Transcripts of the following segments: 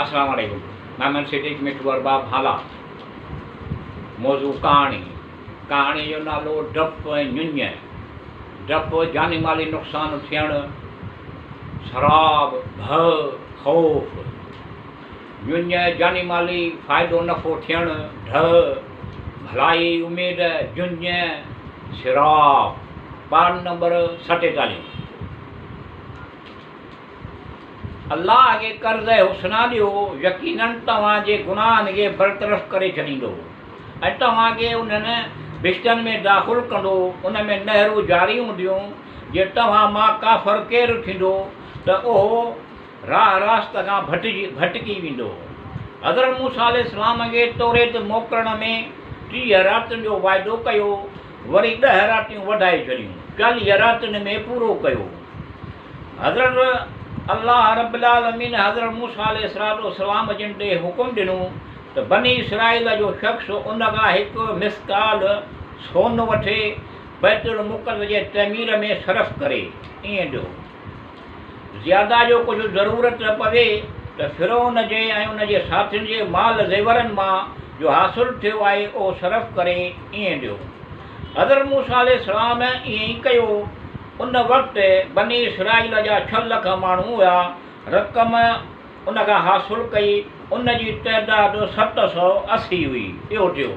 اسلام عليڪم ميمن سٽي مٺو ارباب هالا موضوع ڪهاڻي ڪهاڻي جو نالو ڊپ ۽ ڃڃ ڊپ جاني مالي نقصان ٿيڻ سراب ڀء خوف ڃڃ جاني مالي فائدو نفعو ٿيڻ ڍء ڀلائي اميد جڃ سراب پارٽ نمبر 47. الله کي قرض حسنا ڏيو، يقيناً توهان جي گناهن کي برطرف ڪري ڇڏيندو ۽ توهان کي انهن بهشتن ۾ داخل ڪندو، ان ۾ نهرون جاري هونديون، جي توهان مان ڪافر ڪير ٿيندو ته اهو راهه راست کان ڀٽڪي ويندو. حضرت موسيٰ عليه السلام کي توريت موڪلڻ ۾ 30 راتين جو وعدو ڪيو، وري 10 راتيون وڌائي ڇڏيون، 40 راتين ۾ پورو ڪيو. حضرت الله رب العالمين حضرت موسيٰ عليه الصلوة والسلام جن ڏي حڪم ڏنو ته بني اسرائيل جو شخص ان کان هڪ مثقال سون وٺي بيت المقدس جي تعمير ۾ صرف ڪري. ائين ڏيو. زياده جو ڪجهه ضرورت پوي ته فرعون جي ۽ ان جي ساٿين جي مال زيورن مان جو حاصل ٿيو آهي اهو صرف ڪري. ائين ڏيو. حضرت موسيٰ عليه السلام ائين ئي ڪيو. ان وقت بني اسرائيل جا 6 لک ماڻهو هيا. رقم ان کان حاصل ڪئي، ان جي تعداد 780 هئي. اهو ٿيو.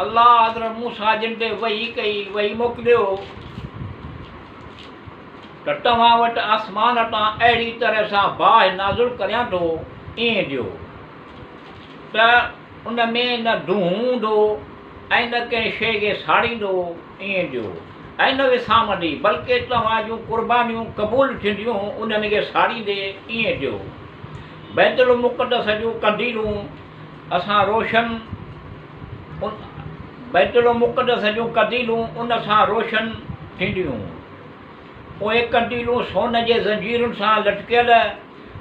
الله حضرت موسيٰ جن تي وحي ڪئي، وحي موڪليو ته توهان وٽ آسمان تان اهڙي طرح سان باهه نازل ڪريان ٿو، ائين ڏيو ته ان ۾ نه دونهون هوندو ۽ نه ڪنهن شيء کي ساڙيندو، ائين ڏيو ۽ نه وسامندي، بلڪه توهان جون قربانيون قبول ٿينديون انهن کي ساڙيندي، ائين ڏيو. بيت المقدس جون قنديلون اسان روشن بيت المقدس جون قنديلون ان سان روشن ٿينديون. اهي قنديلون سون جي زنجيرن سان لٽڪيل،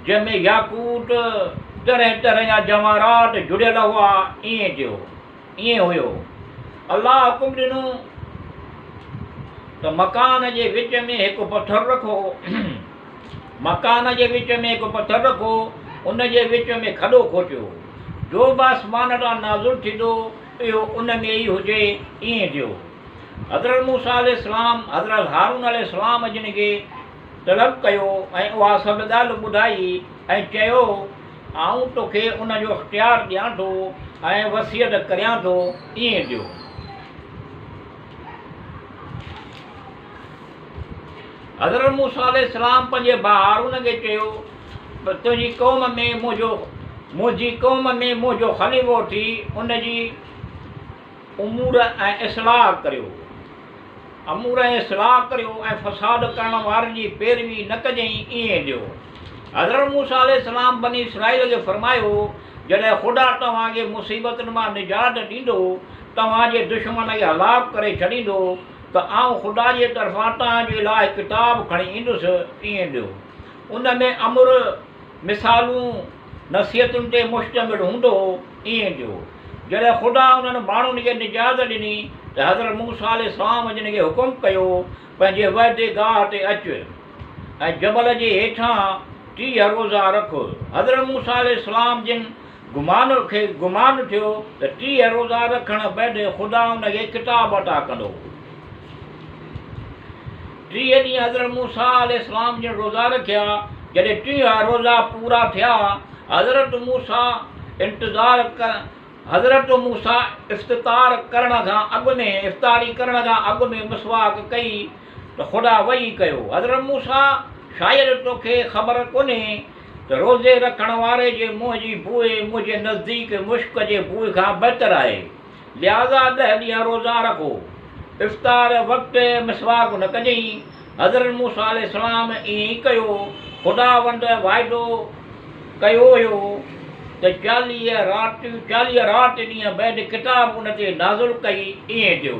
جنهن ۾ ياقوت، طرح طرح جا جواهرات جڙيل هئا، ائين ٿيو. ائين هيو. الله حڪم ڏنو ته مڪان جي وچ ۾ هڪ پٿر رکو. مڪان جي وچ ۾ هڪ پٿر رکو، ان جي وچ ۾ کڏو کوٽيو. جو به آسمان ڏانهن نازل ٿيندو، اهو ان ۾ ئي هجي. ائين ٿيو. حضرت موسيٰ عليه السلام حضرت هارون عليه السلام جن کي طلب ڪيو ۽ اها سڀ ڳالهه ٻڌائي ۽ چيو، آئون توکي ان جو اختيار ڏيان ٿو ۽ وصيت ڪريان ٿو. ائين ٿيو. حضرت موسيٰ عليه السلام پنهنجي ڀاء هارون کي چيو ته تنهنجي قوم ۾ منهنجو منهنجي قوم ۾ منهنجو خليفو ٿي ان جي امور ۽ اصلاح ڪريو. امور ۽ اصلاح ڪريو ۽ فساد ڪرڻ وارن جي پيروي نه ڪجئين ائين ڏيو. حضرت موسيٰ عليه السلام بني اسرائيل کي فرمايو، جڏهن خدا توهان کي مصيبتن مان نجات ڏيندو، توهان جي دشمن کي هلاڪ ڪري ڇڏيندو، ته آئون خدا جي طرفان توهان جي لاء ڪتاب کڻي ايندس ائين ڏيو. ان ۾ امر، مثالون، نصيحتن تي مشتمل هوندو ائين ڏيو. جڏهن خدا انهن ماڻهن کي نجات ڏني ته حضرت موسيٰ عليه السلام جن کي حڪم ڪيو، پنهنجي وعدي گاهه تي اچ ۽ جبل جي هيٺان 30 روزا رک. حضرت موسيٰ عليه السلام جن گمان کي گمان ٿيو ته 30 روزا رکڻ بعد خدا ان کي ڪتاب عطا ڪندو. 30 ڏينهن حضرت موسيٰ عليه السلام جن روزا رکيا. جڏهن 30 روزا پورا ٿيا، حضرت موسيٰ انتظار حضرت موسيٰ افتطار ڪرڻ کان اڳ ۾ افطاري ڪرڻ کان اڳ ۾ مسواڪ ڪئي ته خدا وحي ڪيو، حضرت موسيٰ شايد توکي خبر ڪونهي ته روزي رکڻ واري جي منهن جي بوء منهنجي نزديڪ مشڪ جي بوء کان بهتر آهي، لهٰذا 10 ڏينهن روزا رکو، افطار وقت مسواڪ نه ڪجئين. حضرت موسيٰ عليه السلام ائين ئي ڪيو. خداوند واعدو ڪيو هيو ته 40 رات 40 رات ڏينهن بعد ڪتاب ان تي نازل ڪئي، ائين ٿيو.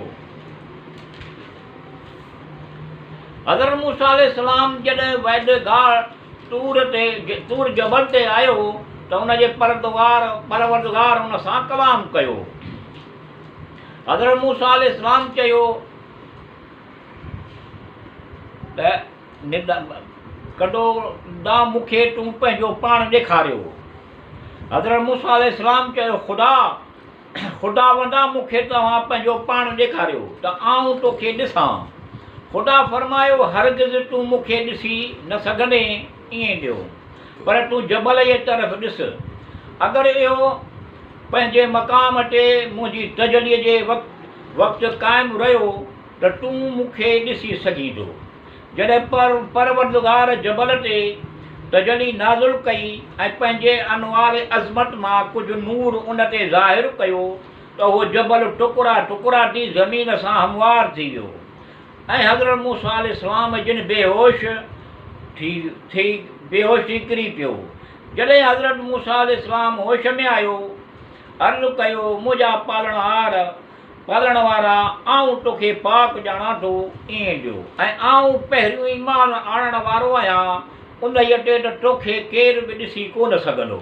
حضرت موسيٰ عليه السلام جڏهن وعدي گاهه طور تي طور جبل تي آيو ته ان جي پردگار پروردگار ان سان ڪلام ڪيو. حضرت موسيٰ عليه السلام چيو ته ندا ڪندو ڏانهن مون کي تون پنهنجو پاڻ ڏيکاريو. حضرت موسيٰ عليه السلام چيو، خدا! خداوندا مون کي توهان پنهنجو پاڻ ڏيکاريو ته آئون توکي ڏسان. خدا فرمايو، هرگز تون مون کي ڏسي نه سگهندين، ائين ڏيو، پر تون جبل جي طرف ڏس، اگر اهو پنهنجي مقام تي منهنجي تجليء جي وقت قائم رهيو ته تون مون کي ڏسي سگهين ٿو. جڏهن پروردگار جبل تي تجلي نازل ڪئي ۽ پنهنجي انوار عظمت مان ڪجهه نور ان تي ظاهر ڪيو ته اهو جبل ٽڪرا ٽڪرا ٿي زمين سان هموار ٿي ويو ۽ حضرت موسيٰ عليه السلام جن بيهوش ٿي ٿي بيهوش ٿي ڪري پيو. جڏهن حضرت موسيٰ عليه السلام هوش ۾ آيو عرض ڪيو، منهنجا پالڻهار! پالڻ وارا، آئون توکي پاڪ ڄاڻان ٿو، ائين جو. ۽ آئون پهريون ايمان آڻڻ وارو آهيان، انهيء تي ته توکي ڪير به ڏسي ڪونه سگهندو.